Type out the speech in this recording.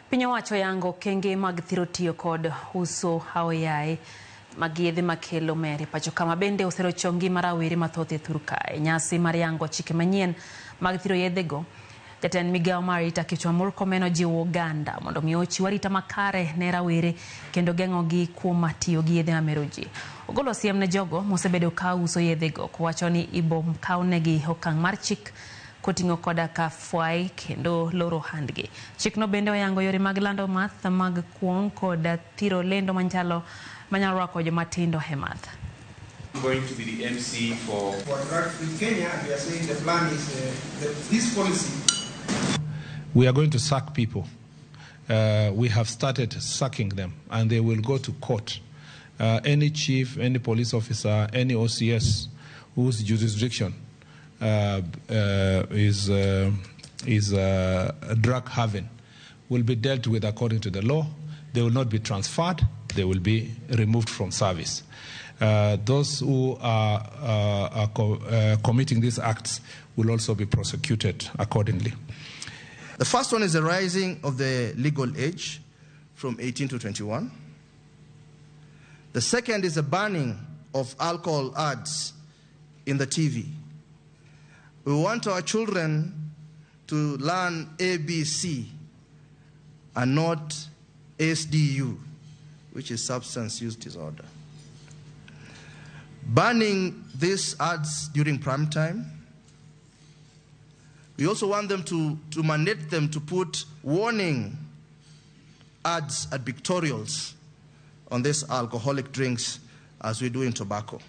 Piny owacho oyango okenge mag thiro tiyo kod uso aoyaye mag yedhe makelo mer e pacho kama bende oserocho ngima rawere mathoth e thur kae. Nyasi mar yango chike manyien mag thiro yedhego, jatend migawo mar arita Kipchumba Murkomen ojiwo oganda mondo mi ochiw arita makare ne rawere kendo geng'ogi kuom tiyo gi yedhe mamero ji. Ogolo siem ne jogo mosebedo ka uso yedhego kowacho ni ibo kawnegi okang' mar chik koting'o koda ka fwai kendo loro ohandgi. Chikno bende oyango yore mag lando math mag kuong' kod thiro lendo manyalo manyalo rwako jomatindo e math. I'm going to be the MC for Drug Free Kenya, and we are saying the plan is this policy. We are going to sack people. We have started sacking them, and they will go to court. Any chief, any police officer, any OCS whose jurisdiction is a drug haven will be dealt with according to the law. They will not be transferred, they will be removed from service. Those who are committing these acts will also be prosecuted accordingly. The first one is the rising of the legal age from 18 to 21. The second is the banning of alcohol ads in the TV. We want our children to learn ABC and not SDU, which is substance use disorder. Banning these ads during prime time. We also want them to mandate them to put warning ads at pictorials on these alcoholic drinks as we do in tobacco.